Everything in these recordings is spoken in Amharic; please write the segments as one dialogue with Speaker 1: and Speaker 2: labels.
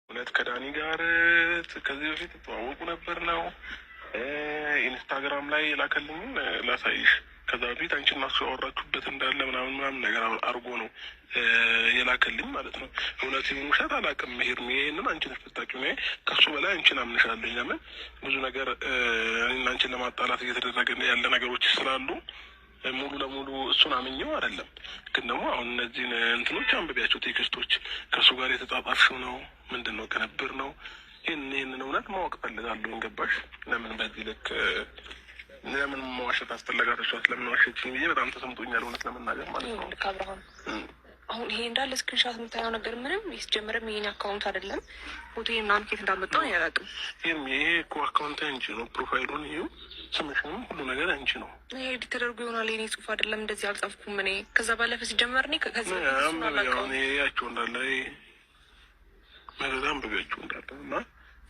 Speaker 1: እውነት ከዳኒ ጋር ከዚህ በፊት ተዋወቁ ነበር ነው? ኢንስታግራም ላይ የላከልኝን ላሳይሽ። ከዛ በፊት አንቺ እና እሱ ያወራችሁበት እንዳለ ምናምን ምናምን ነገር አድርጎ ነው የላከልኝ ማለት ነው። እውነት ይሁን ውሸት አላውቅም። ሄርሚ፣ ይሄንን አንቺ ነሽ ብታውቂው፣ እኔ ከሱ በላይ አንቺን አምንሻለሁ። ለምን ብዙ ነገር እኔና አንቺን ለማጣላት እየተደረገ ያለ ነገሮች ስላሉ ሙሉ ለሙሉ እሱን አምኜው አይደለም። ግን ደግሞ አሁን እነዚህን እንትኖች አንብቢያቸው፣ text ኦች ከእሱ ጋር የተጻጻፍሽው ነው፣ ምንድን ነው፣ ቅንብር ነው? ይህንን እውነት ማወቅ ፈልጋለሁ። ገባሽ? ለምን በዚህ ልክ፣ ለምን መዋሸት አስፈለጋት? እሷስ ለምን ዋሸችኝ ብዬ በጣም ተሰምቶኛል፣ እውነት ለመናገር ማለት ነው።
Speaker 2: ልክ አብርሃም፣ አሁን ይሄ እንዳለ screenshot የምታየው ነገር ምንም ሲጀመርም የኔ account አይደለም። ፎቶ ምናምን ከየት እንዳመጣው እኔ አላውቅም።
Speaker 1: ይህም ይሄ እኮ account አንቺ ነው። Profile ኡን ይኸው፣ ስምሽንም ሁሉ ነገር አንቺ ነው።
Speaker 2: ይሄ edit ተደርጎ ይሆናል። የኔ ጽሁፍ አይደለም። እንደዚህ አልጻፍኩም እኔ። ከዛ ባለፈ ሲጀመር እኔ ከዚህ በፊት እሱን አላውቀውም።
Speaker 1: ያቸው እንዳለ መረጃ አንብቢያቸው እንዳለ እና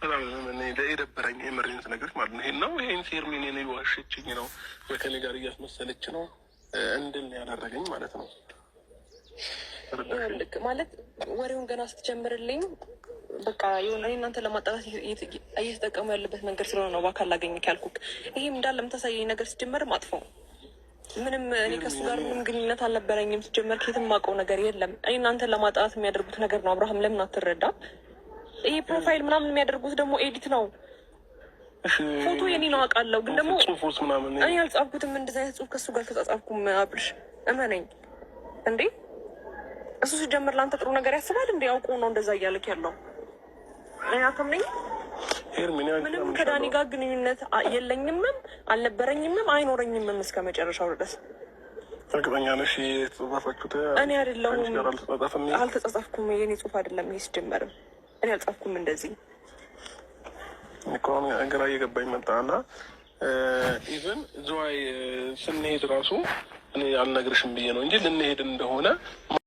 Speaker 1: በጣም እኔ የደበረኝ የምሬን ስነግርሽ ማለት ነው። ይሄን ነው፣ ይሄን ሴርሚን እኔ ዋሸችኝ ነው ወይ ከኔ ጋር እያስመሰለች ነው እንድል ያደረገኝ ማለት ነው።
Speaker 2: ይኸውልህ፣ ማለት ወሬውን ገና ስትጀምርልኝ በቃ የሆነ እኔ እናንተ ለማጣላት እየተጠቀሙ ያለበት መንገድ ስለሆነ ነው በአካል ላገኝህ ያልኩህ። ይሄም እንዳለ የምታሳየኝ ነገር ሲጀመር ማጥፎ ምንም እኔ ከእሱ ጋር ምንም ግንኙነት አልነበረኝም። ሲጀመር ከየትም የማውቀው ነገር የለም። እኔ እናንተን ለማጣላት የሚያደርጉት ነገር ነው። አብርሃም፣ ለምን አትረዳም? ይሄ profile ምናምን የሚያደርጉት ደግሞ edit ነው። ፎቶ የኔ ነው አውቃለሁ፣ ግን ደግሞ
Speaker 1: ጽሁፎች ምናምን
Speaker 2: እኔ አልጻፍኩትም። እንደዚህ አይነት ጽሁፍ ከእሱ ጋር አልተጻጻፍኩም። አብርሽ፣ እመነኝ እንዴ። እሱ ሲጀምር ለአንተ ጥሩ ነገር ያስባል እንዴ? አውቆ ነው እንደዛ እያለክ ያለው። እኔ አታምነኝም። ምንም ከዳኒ ጋር ግንኙነት የለኝምም፣ አልነበረኝምም፣ አይኖረኝምም እስከ መጨረሻው ድረስ።
Speaker 1: እርግጠኛ ነሽ የተጻጻፋችሁት?
Speaker 2: እኔ አይደለሁም።
Speaker 1: አንቺ ጋር አልተጻጻፍም?
Speaker 2: አልተጻጻፍኩም። የኔ ጽሁፍ አይደለም ይሄ። ሲጀመርም እኔ አልጻፍኩም እንደዚህ።
Speaker 1: እኮ አሁን ግራ እየገባኝ መጣ እና even ዝዋይ ስንሄድ ራሱ እኔ አልነግርሽም ብዬ ነው እንጂ ልንሄድ እንደሆነ